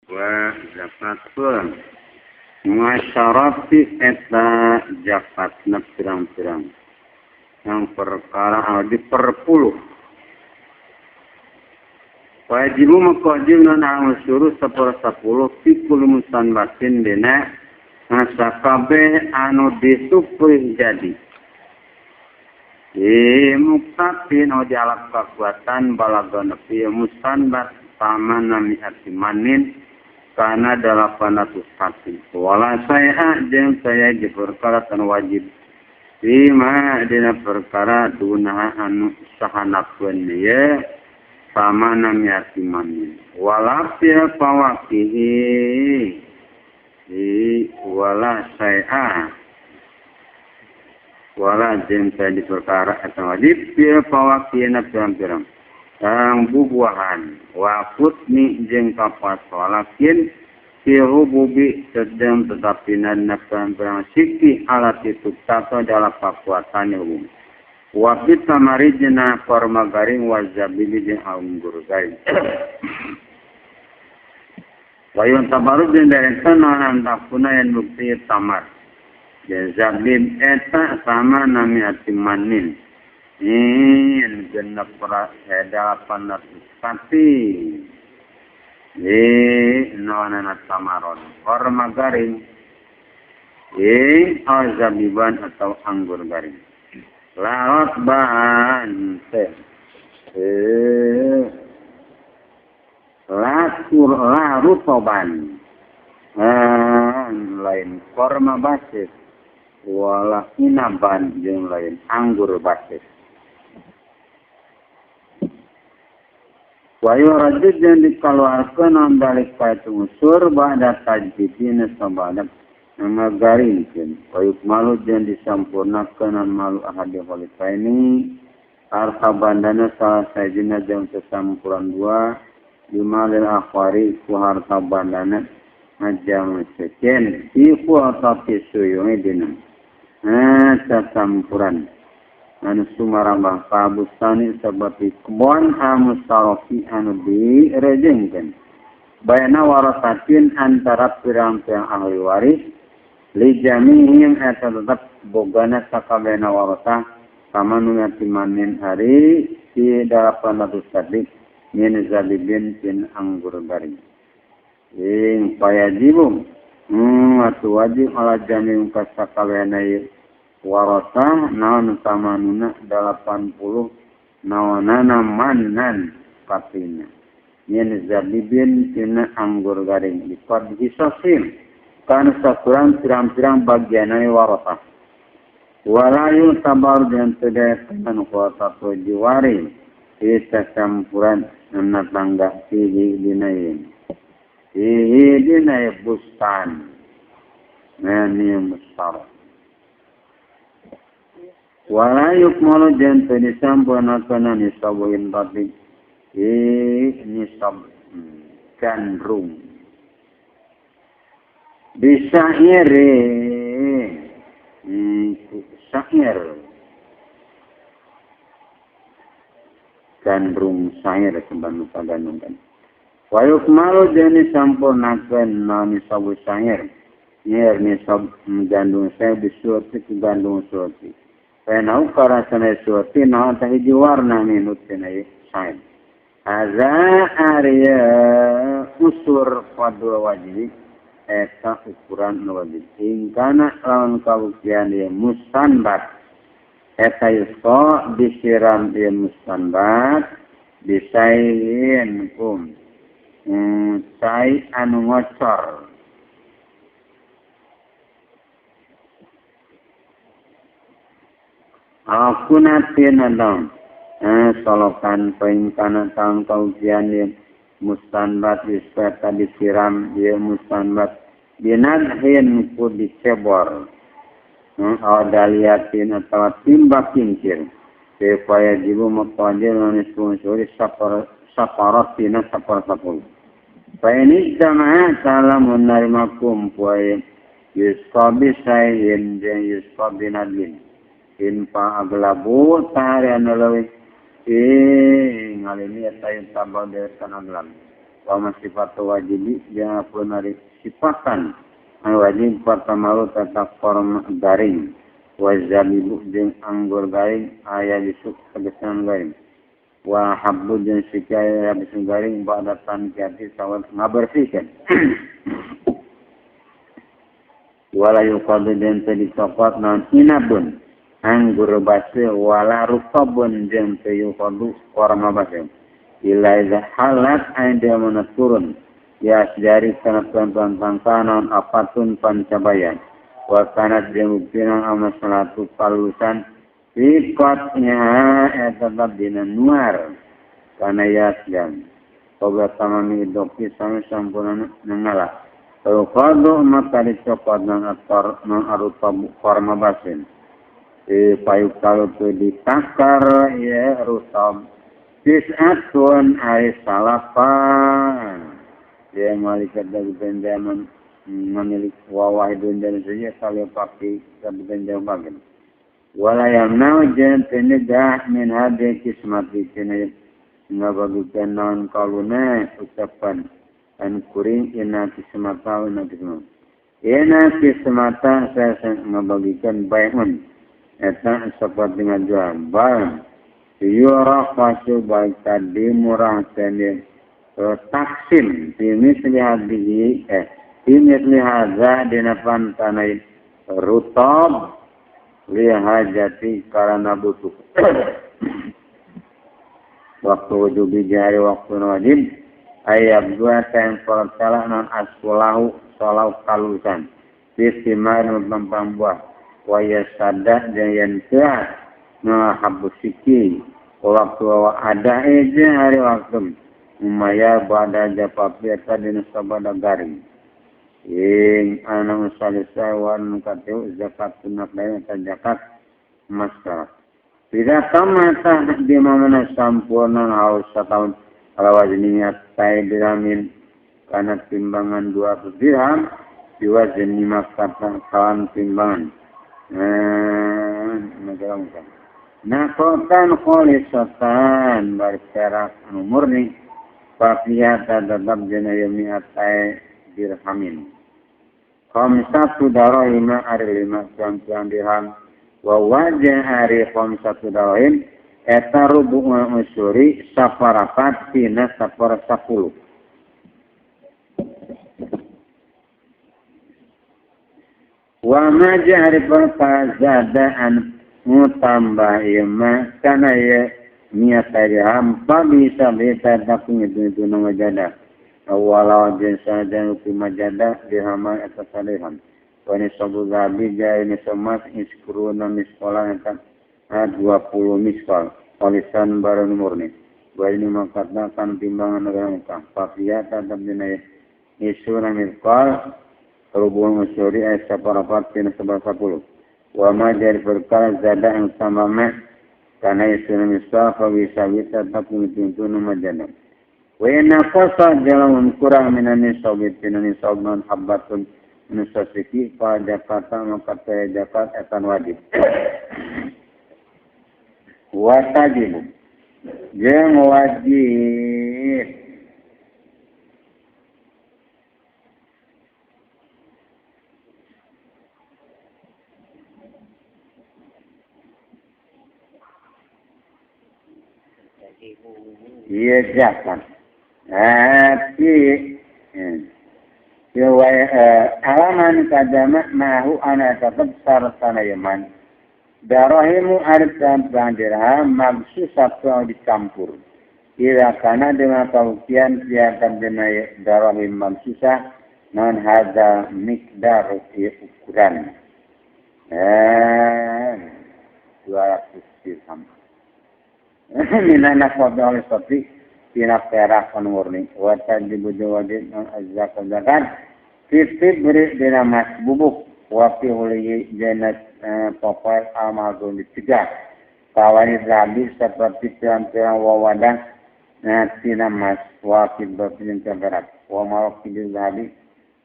Wa zakatul muasyarati eta zakatna pirang-pirang yang perkara diperpuluh. Wajibu maka wajib non al-usyuru 10 fi kulli mustanbatin dina sakabeh anu disuprih jadi. Muktafin di alat kekuatan balaga nepi mustanbat samana mi'ati manin kana 800 hati. Wala saya jeung saya di perkara tan wajib. Lima dina perkara dunaha anu sahanapeun ieu samana mi'ati manin. Wala fil fawakihi wala saya wala jeung saya di perkara eta wajib fil fawakihina pirang-pirang ang bubuahan wa kutni jeung kapas walakin fi hububi sedang tetapi nana pirang-pirang siki alat itu tato dalam pakuatan umum wa fit tamarijna korma garing wa zabili jeung anggur garing wa yun tabarud jeung dari tananan takuna yang bukti tamar jeung zabib eta sama nami atimanin in 600 pati nonana tamaron korma garing azabiban atau anggur garing laut bahan teh latur larutoban lain korma basis wala inaban jeung lain anggur basis. Wa yurajud jeung dikaluarkeun balik ka itu unsur ba'da tajdidina sabada ngagaringkeun wa yukmalu jeung disampurnakeun malu ahadi khalifaini harta bandana salah sajina jeung sesampuran dua limalil akhwari ku harta bandana ngajang sejen iku tapi suyunge dina sasampuran anu sumarambah kabustani seperti kebon amustarofi anu direjengkeun bayana warasatin antara pirang-pirang ahli waris li jamihim eta tetep bogana sakabehna warasah kama nu ngatimanin hari di 800 tadi min zabibin tin anggur garing ing payajibu atuh wajib ala jamihim kasakabehna warasah naon samanuna 80 naonana manan patina min zabibin tina anggur garing dikod hisosim kan sakurang pirang-pirang bagianane warasah walayu tabar dan tedekan kuasa jiwari isa campuran nana tangga fihi dinayin fihi dinay bustan nani mustar wala yukmalu jeung teu disampurnakeun nisabuin tadi nisab gandrung bisairi syair gandrung syair kembang gandrung kan wa yukmalu jeung disampurnakeun nisabu syair nyer nisab gandrung syair bisurti gandrung surti penau karasana surti naon tah hiji warna minut cenah sae haza arya usur fadl wajib eta ukuran wajib ingkana lawan kabuktian ieu mustanbat eta yusqa disiram ieu mustanbat bisain kum cai anu ngocor aku natin adang solokan peingkana tang kaujian dia mustanbat isweta disiram dia mustanbat binadhin ku dicebor awdaliatin atau timbak kincir supaya jibu maqadir manis unsuri saparatina 10. Fa ini jamaah salam menerima kumpuai yusqabi sayin jeung yusqabi nadin inpa aglabu tarian leuwih ngalini eta yang tambah deretan aglam Wa masifatu wajibi jangan pun ari sifatan anu wajib pertama tetap form garing wa zabibu jeung anggur garing aya disuk tegesan garing wa habbu jeung sikaya habis garing ba'da tankiati sawat ngabersihkeun wala yuqadu jeung teu dicopot naon inabun anggur baseuh wala rutabun jeung teu yuqadu korma baseuh ila iza halat aida mana turun ya dari kana tuan-tuan pangkanon apatun pancabayan wa kanat jeung buktina ama salatu palusan ikatnya eta tetap dina nuar kana yasgan qabla tamami doki sami sampurna nangala kalau maka dicopot nang atar nang arutab korma basin payuk kalau tu ditakar ya rutab tis'atun ari salapan dia malaikat dari benjaman memiliki wawahidun dan saja kalau pakai benjaman bagian wala yamna'u jan penegah min hadhihi kismati kena ngabagikan naon kaluna ucapan an kuring ina kismata ina kismata ina kismata saya ngabagikan bayun eta seperti ngajual bang yuraqasu baik tadi murah tadi taksim bimisli hadhihi bimisli hadza dina pantanai rutab li hajati karana butuh waktu wujud jari waktu wajib ayat dua tempel salah non aswalahu salau kalusan bisimar lempang buah wa yasadah dan yantiah nah habusiki waktu ada aja hari waktu umaya bada japapi eta dina sabada garing ing anu salisa wa anu katiu zakat sunat lain eta zakat masalah tidak tamata di mana sampurna haus satahun ala wazninya tai dirhamin karena timbangan 200 dirham diwazni makata kawan timbangan nakotan kholisatan berperak anu murni papiata tetap jena mi'atai dirhamin khamsatu darahima ari lima pirang-pirang dirham wa wajah ari khamsatu darahim eta rubu usyuri saparapat tina 1/10 wa ma jahri perkazadaan mutambah ieu mah kana ieu niat dirham bisa bisa tapi itu nama jada walau jensa dan hukum jada dirham eta dirham wa nisabu zabi jai nisamas iskruna miskola eta 20 miskal tulisan baru murni wa ini makatna kan timbangan negara Mekah pafiya tetap dina isuna miskal rubul musyuri ayat 1/4 tina 1/10 wa ma jari perkara zada yang tambah ma karena isuna miskal fa bisa bisa tetap itu nama jada wa inna qasa jalan kurang minan nisab tina nisab non habbatun nusasiki fa zakata maka zakat akan wajib wa tajibu jeung wajib ieu zakat tapi alaman kadama mahu ana tetap sartana yaman darahimu arif dan dirham magsusatu dicampur ila kana dengan kauktian tiada dina darahim magsusah non hadza miqdar ukuran 200 dirham minana qadar sapi tina perak anu murni wa tajibu wajib non azzakat zakat fi beri dina mas bubuk wa fi huli janat popol almarhum dicegah kawani rabi seperti pirang-pirang wawadah tina mas wa fiddatin perak wa mawaqidil zahabi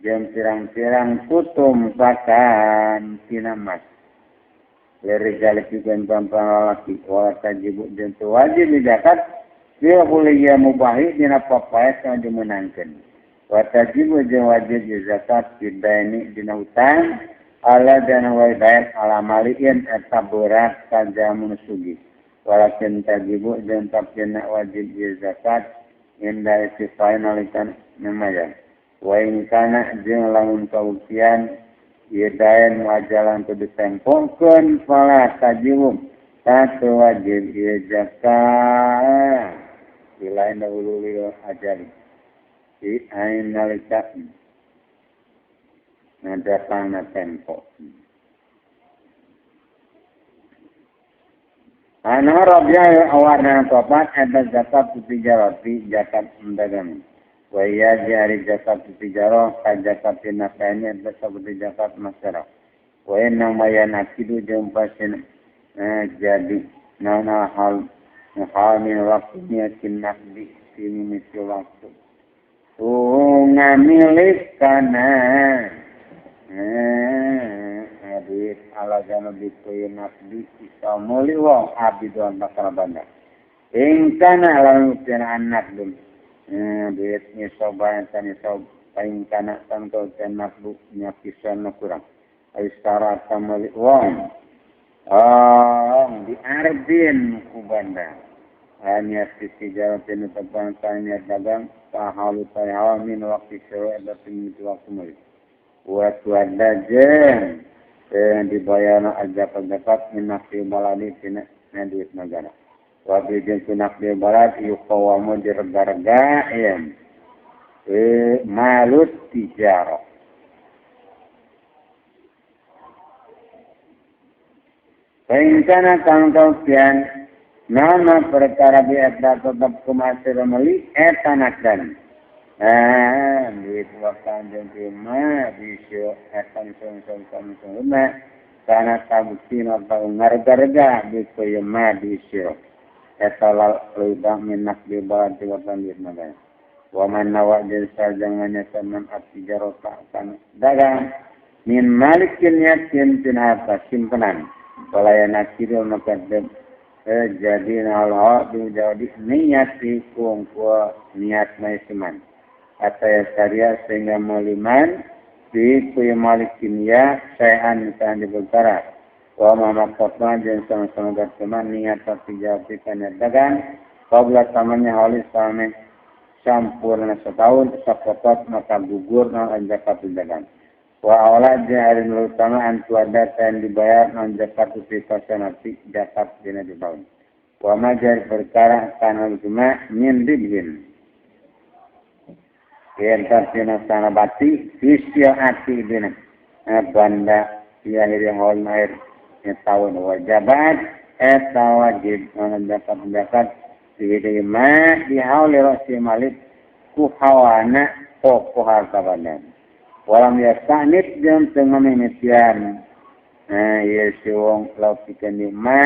jeung pirang-pirang tutumpakan tina mas lirijal pikeun pampang lalaki wala tajibu jeung teu wajib zakat Dia boleh ia mubahi dina papaes kang dimenangkeun. Wa tajibu jeung wajib zakat bidaini dina utang ala dana wa bayat ala maliin eta berat ka jamun sugih. Walakin tajibu jeung tapina wajib zakat inda istifain nalikan nemayan. Wa in kana jeung lamun kauktian ieu daen wajalan teu ditempokeun fala tajibu teu wajib ieu zakat ilain dahulu lil ajali di ain nalika ngadatangna tempo. Ana rabi'a awarna topat eta zakat tijarati zakat dagang. Wa ya jari zakat tijarah ka zakat nafkahnya eta seperti zakat masyarakat. Wa inna ma yanakidu jeung pasin jadi nana hal min waktunya kinakdi mimiti waktu. Ngamilik kana duit ala jana dikuy nakdi isa muli wong abdi doang bakal banda. Ingkana lamun tina anak dum. Duit nisoba eta nisob ingkana tangto tina nakdu nya pisan nu kurang. Aistara tamali wong. Di ardin ku banda. Hanya sisi jalan tinu tepang tanya dagang pahalu tahawa min waktu syuru eta mimiti waktu muli. Wa tuadda jeung dibayar zakat min nafsi baladi tina duit negara. Wa bi jeung tina nafsi balad yuqawamu direga-rega yen malut tijarah. Rencana kang tausian nama perkara bi eta tetep kumasir meuli eta nakdan. Duit waktu jeung mah bisa eta song-song mah kana kabukti atau ngarga-rega di kuyu mah bisa eta leuwih minak di bawah tiwatan duit nagara. Wa man nawa jeung sajangannya sanan atijarota kana dagang min malikin yakin tin harta simpenan. Walayana kiril maka jadi nalho jadi niat di kungkua niat maisiman atau ya syariah sehingga maliman di kuyu malikin ya sayan misalnya di perkara wa mama kotma dan sama-sama berteman niat tapi jawab dagang qabla tamannya halis sampai sampurna setahun sapotot maka gugur nol zakat dagang. Wa awalad hari utama antu ada yang dibayar non zakat fi zakat dina di tahun. Wa majar perkara kana cuma min dibin. Yen tasina sana bati ati dina banda ya hiri hol air tahun wajabat eta wajib non zakat diterima di hauli rasi malik ku hawana pokok harta banda. Walam yastanib jeung teu ngamimitian. Ieu si wong lauk pikeun ma.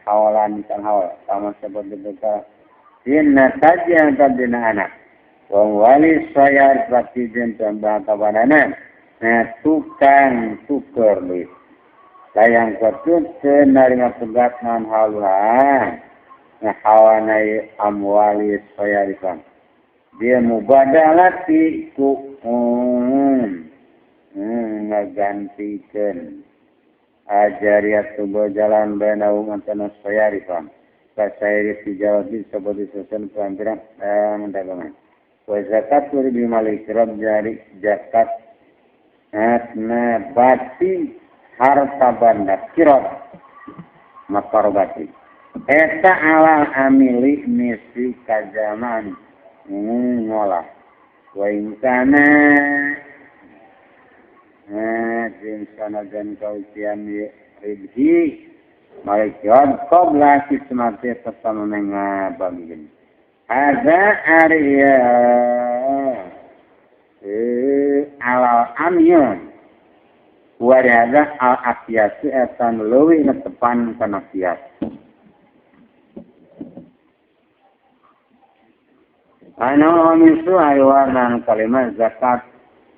Hawalan kan hawal sama seperti perkara. Dina saja tadina anak. Wong wali sayar pati jeung tambah kabanana. Tukang tuker duit. Layang ketut teu narima pegat naon haluha. Hawana amwali sayarikan. Dia mubadalati ku ngagantikeun ajariyat tubo jalan bainahum antara sayarifan kasairi tijawabi seperti susun pelampiran dagangan wa zakat bi malik rab jari zakat bati harta banda kirot makarobati eta alal amili misi kajaman ngolah wa in kana jin sanajan kausian ribhi malikion qabla kismati tasama mengabagin hadza ariya alal amyun wa hadza al afiyatu etan leuwih netepan kana kias. Ana misu aywanan kalimat zakat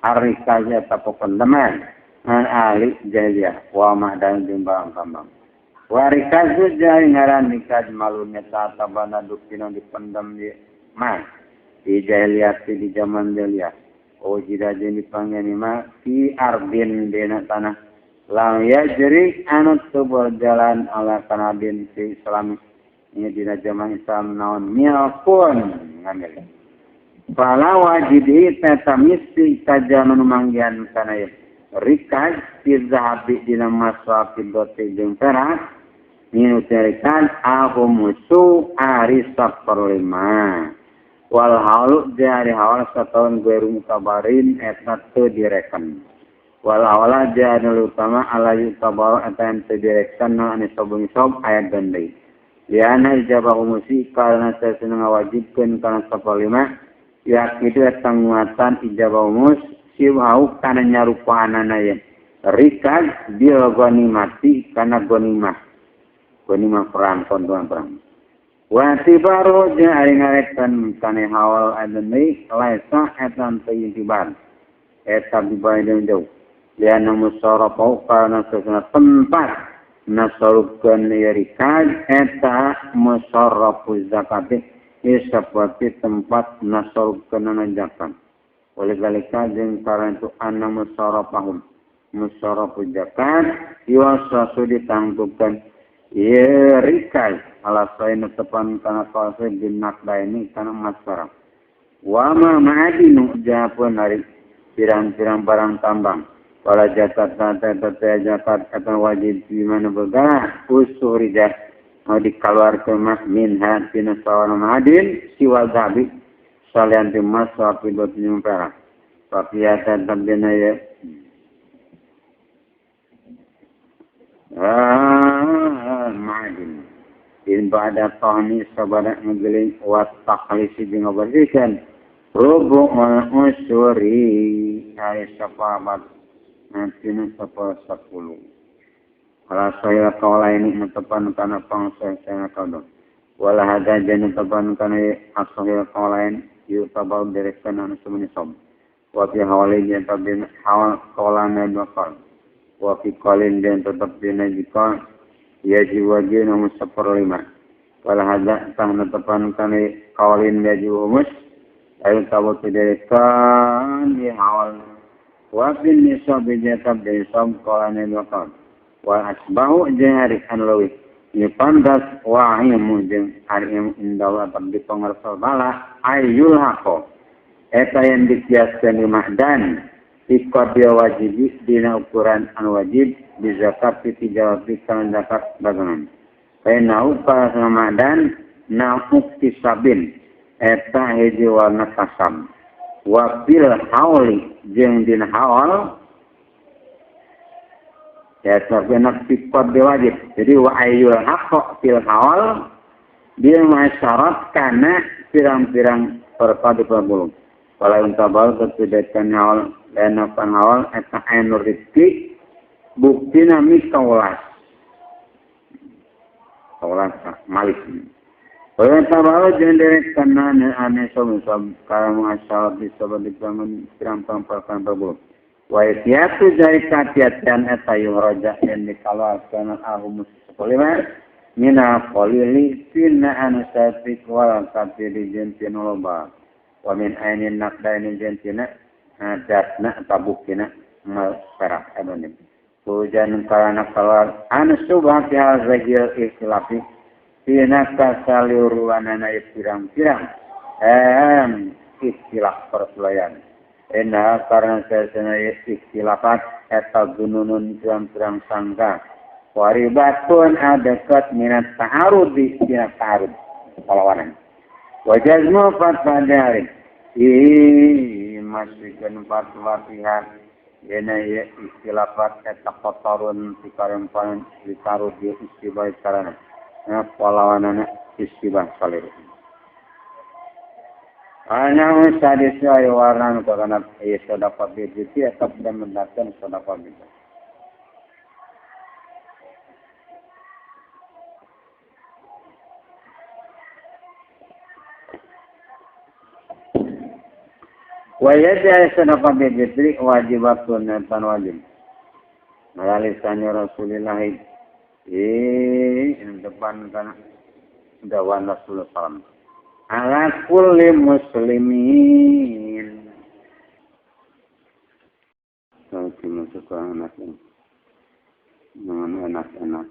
arikaja tapokon teman an ahli jahiliyah wa ma'dan jeung barang kambang. Warikazu jari ngaran nikaj malun eta tabana dukina dipendam di ma di jahiliyah di zaman jahiliyah. Oh jida jeung dipanggil ma fi ardin dina tanah lam yajri anu teu berjalan ala kanadin fi Islam ini dina zaman Islam naon milkun ngambil. Fala wajibi tatamisi tajaman manggihan kana ieu rikaz fi zahabi dina mas wa fiddati jeung perak minu tarikan ahumusu ari saperlima wal halu jari hawal satahun gue kabarin eta teu direken wal hawala jari utama ala yutabaru eta teu direken anu sob ayat gandai liana ijabah humusi karena sesuna ngawajibkeun kana saperlima yak itu eta nguatan ijabah humus siwau kana nyarupaanana ye rikaz bil ghanimati kana ghanimah ghanimah perang kondoan perang wa tibaru jeung ari ngarekan kana hawal adan deui laisa eta teu intibar eta dibae jauh liana musarrafau kana sesuna tempat nasarufkeun ieu rikaz eta musarrafu zakati ieu saperti tempat nasarufkeun zakat. Oleh zalika jeung karena itu anna musarrafahum musarrafu zakat yuwasasu ditangtukeun ieu rikaz ala saena tepan kana kaose dinakdaini kana emas barang wa ma ma'adinu japun ari pirang-pirang barang tambang wala zakat tata zakat eta wajib di mana bergerak usurija mau dikeluarkeun mah minha tina sawana ma'adin siwa zabi salian ti mas wa fiddat jeung perak papiatan tabdina ye ma'adin in ba'da tahni sabada ngegeling wa takhlisi jeung ngabersihkeun rubu'ul usuri ari sapabat nantina 10. Ala saya kaula ini netepan kana pangsa saya kaula wala hada jeung netepan kana asahil kaulain yutabal direkan anu sumuni sob wa fi hawali jeung tabin hawal kaulana dua kal wa fi qalin jeung tetep dina jika yajib wajib nomor 1/5 wala hada tah netepan kana kaulin yajib humus ayo tabu direkan di hawal wa fil nisab jatab nisab kaulana dua kal wa asbahu jeung ari anu leuwih pantas wa ilmu jeung ari ilmu indawa abdi pangarsa bala ayul haqo eta yang dikiaskeun di ma'dan iqad wajibi dina ukuran anu wajib di zakat ti jawab kana zakat dagangan fa upa ma'dan na uktisabin eta hiji warna kasab wa fil hauli jeung dina haul ya tapi iqad wajib. Jadi wa ayyul haqqo fil haul dia masyarat kana pirang-pirang perkara dipabulung. Wala untabal ketidakkan haul lena pan haul eta ainur rizki buktina mikaulas. Kaulas malik. Wala untabal jeung direk kana ane som-som kana masyarat disebut dibangun pirang-pirang perkara dipabulung. Wa ityatu jari katiatan eta yuhraja yang dikaluarkeun ahumus 15 mina qalili tina anu saeutik wal kafiri jeung tina loba wa min ainin naqdaini jeung tina adatna tabukina mal perak anu hujan karana kaluar anu subah fi hazil ikhtilafi tina kasaliuruanana pirang-pirang istilah persulayan. Inna karena sesena ikhtilafat eta gununun pirang-pirang sangka waribatun adekat minat ta'arudi minat ta'arud perlawanan wajazmu fatwa dari masihkan fatwa pihak ina ikhtilafat eta kotorun tikarempan ditarudi istibah karena perlawanan istibah salir. Ana sadis ayo warna karena sedekah bidti atau dan mendapatkan sedekah bidti. Wa yaj'al sedekah bidti wajibatun tan wajib. Ala lisan Rasulillah Eh, depan kan dawan Rasulullah SAW. Ala kulli muslimin. Kalau dimasuk kurang enak ya. Jangan enak-enak.